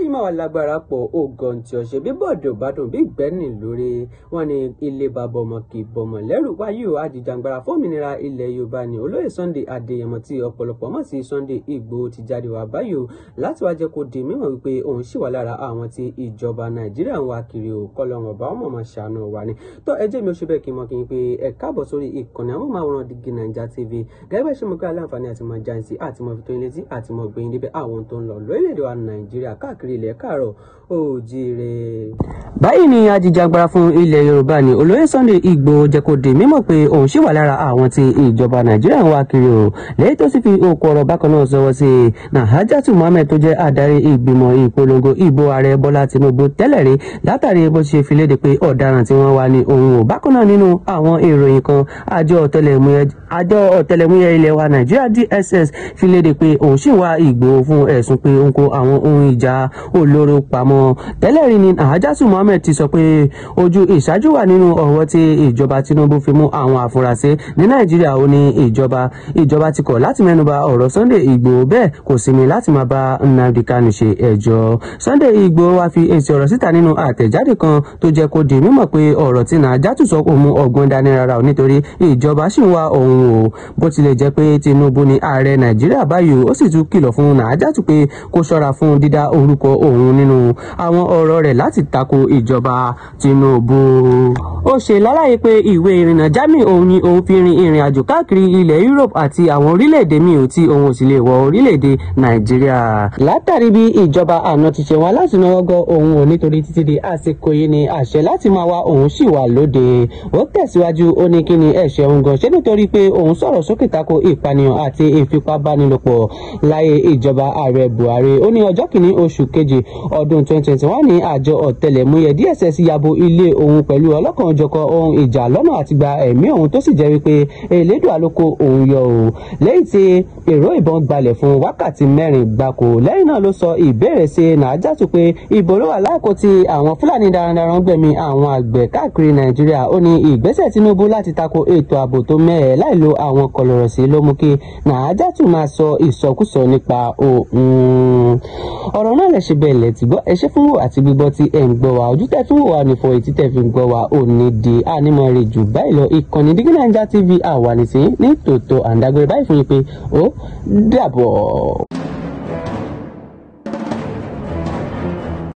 Eléyìí máa wà lágbára pọ̀ ògàntì ọ̀sẹ̀ bí bọ́ọ̀dù ìbàdàn bí gbẹ́nì lórí wọn ni ilé bàbá ọmọ kì í bọ̀mọ̀ lẹ́rù wáyé o. Ajìjàngbara fómìnira ilẹ̀ Yorùbá ni olóyè Sunday Adéyẹmọ tí ọ̀pọ̀lọpọ̀ mọ̀ sí Sunday Ìgbòho ti jáde wá báyìí o láti wá jẹ́ kó di mímọ̀ wípé òun ṣì wà lára àwọn tí ìjọba Nàìjíríà ń wá kiri o. Kọ́lọ́run ọba ọmọ ọmọ ṣàánú wa ni. Tó ẹ jẹ́ mi ó ṣe bẹ́ẹ̀ kí n mọ̀ kí n pé ẹ káàbọ̀ sórí ìkànnì amóhùnmáwòrán Digi Naija TV. Gẹ́gẹ́ bẹ́ẹ̀ ṣe mọ̀ pé aláǹfààní àti mọ̀ jáǹsì àti mọ̀ fi tó yín létí àti mọ̀ gbẹ̀yìn débẹ̀ àwọn tó ń lọ lórílẹ̀‐èdè wa Nàìjíríà káàkiri ilẹ̀ káàárọ̀ oòjíire. Báyìí ni ajìjàgbara fún ilẹ̀ Yorùbá ni olóyè Sunday Ìgbòho jẹ́ kó di mímọ̀ pé òun ṣì wà lára àwọn tí ìjọba Nàìjíríà ń wá kiri o, lẹ́yìn tó sì fi òkú ọ̀rọ̀ bákan náà sọwọ́ sí Nahajatu Muhammed tó jẹ́ adarí ìgbìmọ̀ ìpolongo ìbò ààrẹ Bọ́lá Tinubu tẹ́lẹ̀ rí látàrí bó ṣe fi léde pé ọ̀daràn tí wọ́n wà ní òun ò. Bákan náà nínú àwọn ìròyìn kan, àjọ ọ̀tẹlẹ̀múyẹ́ ilẹ̀ wa Nàìjíríà DSS fi léde pé òun ṣì wá Ìgbòho fún ẹ̀sùn pé ó ń kó àwọn ohun ìjà olóró pamọ́. Tẹ́lẹ̀ rí ni Nahajatu Muhammed ti sọ pé ojú ìṣáájú wà nínú ọ̀rọ̀ tí ìjọba Tinubu fi mú àwọn àfúrásì ní Nàìjíríà. Ó ní ìjọba ti kọ̀ láti mẹ́nuba ọ̀rọ̀ Sunday Ìgbòho, bẹ́ẹ̀ kò sinmi láti máa bá Nnamdi Kanu ṣe ẹjọ́. Sunday Ìgbòho wá fi èsì ọ̀rọ̀ síta nínú àtẹ̀jáde kan tó jẹ́ kó di mímọ̀ pé ọ̀rọ̀ tí Nahajatu sọ kò mú ọgbọ́n dání rárá o, nítorí ìjọba ṣì ń wá òun o. Bó tilẹ̀ jẹ́ pé Tinubu ni ààrẹ Nàìjíríà báyìí, ó sì tún kìlọ̀ fún Nahajatu pé kó ṣọ́ra fún dídá orúkọ òun nínú àwọn ọ̀rọ̀ rẹ̀ láti tako ìjọba Tinubu. Ó ṣe lálàyé pé ìwé ìrìnnà Germany òun ni òun fi rin ìrìn àjò káàkiri ilẹ̀ Europe àti àwọn orílẹ̀-èdè míì ò tí òun ò sì lè wọ orílẹ̀-èdè Nàìjíríà. Látàrí bí ìjọba àná ti ṣe wọn láti náwó gọ òun ò, nítorí títí di àsìkò yìí ni àṣẹ láti máa wá òun sì wà lóde. Ó tẹ̀síwájú, ó ní kí ni ẹ̀ṣẹ̀ òun gan ṣé nítorí pé òun sọ̀rọ̀ sókè tako ìpànìyàn àti ìfipábánilòpọ̀ láyé ìjọba ààrẹ Buhari. Ó ní ọjọ́ kìíní oṣù kejì ọdún 2021 ní àjọ ọ̀tẹlẹ̀múyẹ́ DSS yabo ilé òun pẹ̀lú ọlọ́kan-ò-jọ̀kan ohun ìjà lọ́nà àti gba ẹ̀mí òun, tó sì jẹ́ wípé Elédùà ló kó òun yọ o, lẹ́yìn tí èrò ìbọn gbalẹ̀ fún wákàtí 4 gbáko. Lẹ́yìn náà ló sọ ìbéèrè sí Nahajatu pé ìbò ló wà láàkó tí àwọn Fúlàní darandaran gbẹ̀mí àwọn àgbẹ̀ káàkiri Nàìjíríà. Ó ní ìgbésẹ̀ Tinubu láti tako ètò ààbò tó mẹ́ẹ̀ láìlo àwọn kọlọ̀rọ̀sí ló mú kí Nahajatu máa sọ ìsọkúsọ nípa òun. Ọ̀rọ̀ náà lè ṣe bẹ́ẹ̀ lẹ́tì gbọ́. Ẹ ṣé fún wò àti gbígbọ́ tí ẹ̀ ń gbọ́ wa. Ojú tẹ́ fún wò wá ní fọ etí tẹ́ fi ń gbọ́ wa ò ní di ànímọ̀ rẹ̀ jù báyìí lọ. Ìkànnì Digi Naija TV àwa nìsín ní tòótọ́ àǹdágbére báyìí fún yín pé ó dàbọ̀.